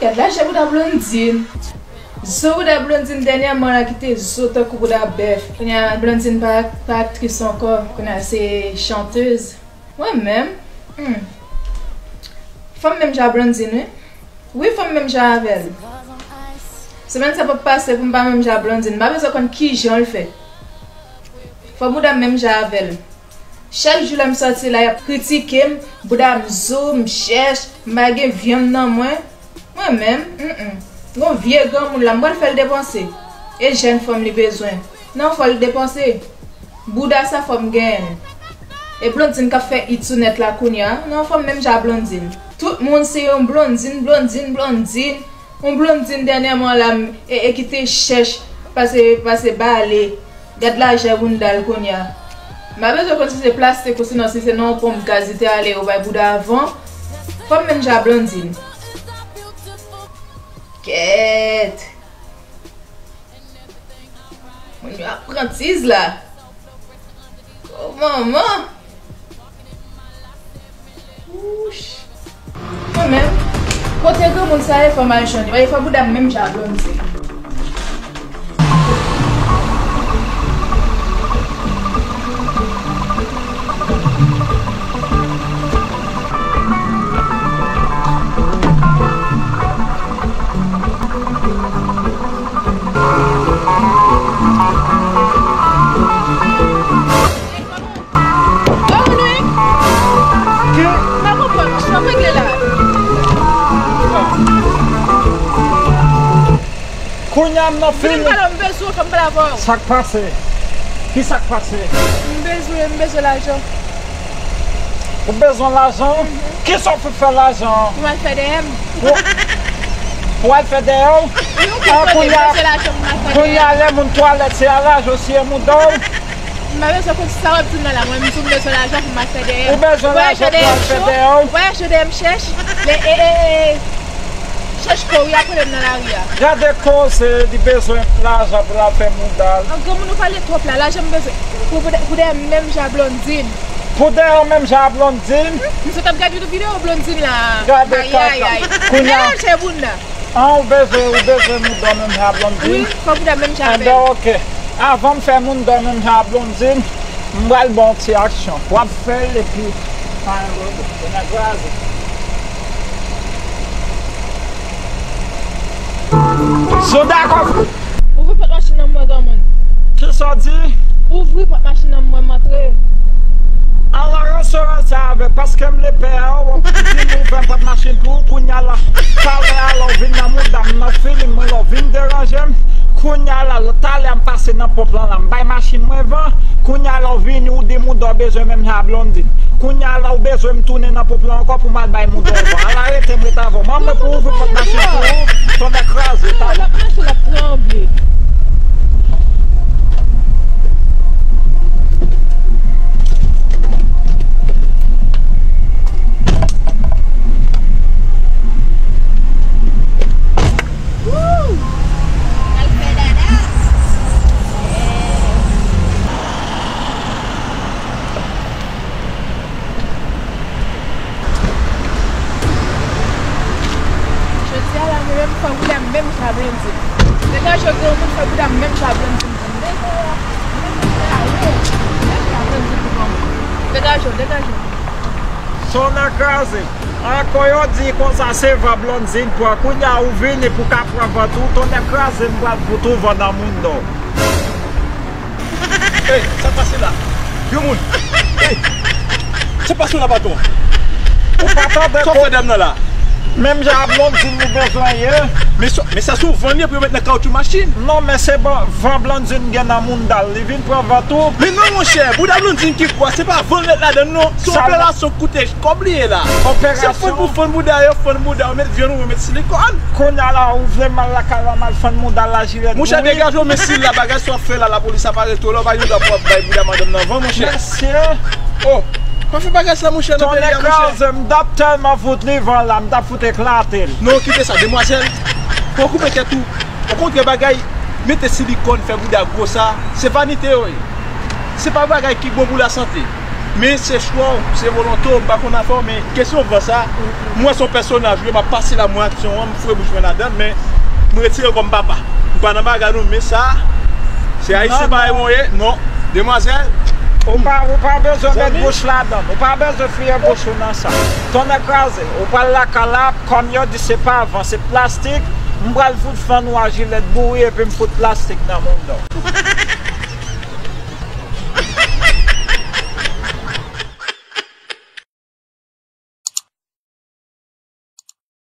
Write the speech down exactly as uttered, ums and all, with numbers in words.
Gad lajè bouda Blondine. Zo bouda Blondine dènyèman la ki te zo tankou bouda bèf. Kounye a Blondine pa, pa aktris ankò. Kounye a se chantez. Mwen menm, hmm. Fanm menm jan Blondine, wi. Wi, fanm menm jan avè l. Semèn sa p ap pase pou m pa menm jan Blondine. M pa bezwen konn kijan l fè. Fò bouda m menm jan avè l. Chak jou lè m sòti la, y ap kritike m, bouda m zo, m chèch, m pa gen vyann nan mwen. Mwen menm, mm, mm. Gon vye granmoun la, m pral fè l depanse. E jèn fanm li bezwen. Non, fò l depanse. Bouda sa fò m genyen l. E Blondine k ap fè it sou nèt la kounye a. Non, fò m menm jan Blondine. Tout moun se yon Blondine, Blondine, Blondine. Yon Blondine dènyèman la, m, e, e ki te chèch pase, pase bale. Gad lajè bounda l kounye a. M pa bezwen konn si se plastik ou sinon si se nan yon ponp gaz li te ale yo bay bouda avan. Fò m menm jan Blondine. Kèt. Moun yo ap pran tiz la. O manman. Wouch. Mwen menm, kote granmoun sa ye fò m al jwenn li. Paske fò bouda m menm jan Blondine. Granmoun wi. M pa konprann, machin ap regle la. Kounye a m nan fini. Fò m pale, m bezwen, fò m pale avè w. Sa k pase? Ki sa k pase? M bezwen, m bezwen lajan. Ou bezwen lajan? Mhm. Kisa w fout fè lajan an? Pou m al fè dèyè m. Pou, pou w al fè dèyè w? Wi, ou bezwen lajan pou m al fè dèyè m. Kounye a lè moun twalèt se a lajan w siye mouda w? M pa bezwen konn sa w ap di m nan la, mwen m di w m bezwen lajan pou m al fè dèyè m. Ou bezwen lajan pou w al fè dèyè w? Ou wè ajan dèyè m chèch? Lè, e, e, e, chèch kò wi ap rele m nan lari a. Gade koze, li bezwen lajan pou l al fè mouda l. An granmoun ou pale twòp la, lajan m bezwen. Pou, pou, pou dèyè m menm jan Blondine. Pou dèyè w menm jan Blondine? M sot ap gade yon videyo Blondine la. Gade kaka. Ayayay. Kounye a. Mèt chè bounda. An, ou bezwen, ou bezwen mouda w menm jan Blondine? Wi, fò mouda m menm jan avè l. Enben, oke. Avan m fè mouda w menm jan Blondine, m pral ba w yon ti aksyon. W ap fè l epi, pa gen pwoblèm. Kounye a kraze. Zo dakò. Ouvri pòt machin nan mwen, granmoun. Kisa w di? Ouvri pòt machin nan mwen, m antre. Ala ransè ransè avè, paske m lepè a, w ap di m ouvè pòt machin pou ou, kounye a la, talè a la w vin nan mouda m nan figi m, lè w vin deranje m, kounye a la, talè a m pase nan ponp lan la, m bay machin mwen van, kounye a la w vini, ou di mouda w bezwen menm jan a Blondine. Kounye a la, ou bezwen m tounen nan ponp lan ankò pou m al bay mouda w van. Ala rete m ret avè w. Manman pou ouvri pòt machin pou ou, tonnè kraze, talè. L ap mache, l ap tranble. Woo! Al fè dada. Yeah. Jodi a la, mwen menm, fò bouda m menm jan Blondine. Degaje w, granmoun, fò bouda m menm jan Blondine. Degaje w, degaje w. Tonnè kraze. Ankò yo di konsa se van Blondine pran. Kounye a ou vini pou ka pran van tou. Tonnè kraze, m pral fout ou van nan mouda w. Ey, sa k pase la? Granmoun. Ey. Sa k pase la, patwon? Ou pa tande? Sa w fè dam nan la? Menm jan a Blondine li bezwen ye. Men sa, men sa se yon van li ye pou yo met nan kawotchou machin. Non, men se van, van Blondine gen nan mouda l. Li vin pran van tou. Men non, monchè, bouda Blondine ki kwa, se pa van l met ladan l, non. Se yon operasyon k koute kòb li ye la. Se fann pou fann bouda yo, fann bouda yo, met vyann ou yo met silikòn. Kounye a la, ou vle m al lakay ou, m al fann mouda l la, jilèt. Monchè, degaje w, men si la bagay sa w ap fè la, lapolis ap arete w la, ou pa gen dwa pou w ap bay bouda madanm nan van, monchè. Mesye. Oh, pa fè bagay sa, monchè, nan peyi a, monchè. Tonnè kraze, m t ap tèlman fout li van la, m t ap fout eklate l. Non, kite sa, demwazèl. Fò w koupe tèt ou. Okontrè, bagay mete silikòn, fè bouda gwo sa, se vanite yo ye. Se pa bagay ki bon pou lasante. Men se chwa w, se volonte w, m pa konn afè w, men kesyon van sa, m wè se yon pèsonaj, wi, m ap pase la, m wè aksyon an, m foure bouch mwen ladan l, men m retire kò m papa. M pa nan bagay nou, men sa, se ayisyen pa mwen ye, non, demwazèl. Ou pa, ou pa bezwen met bouch ladan l, ou pa bezwen fiye bouch ou nan sa. Tonnè kraze, ou pral lakay la, kòm yo di se pa van, se plastik, m pral fout fann ou a jilèt bouri epi m fout plastik nan mouda w.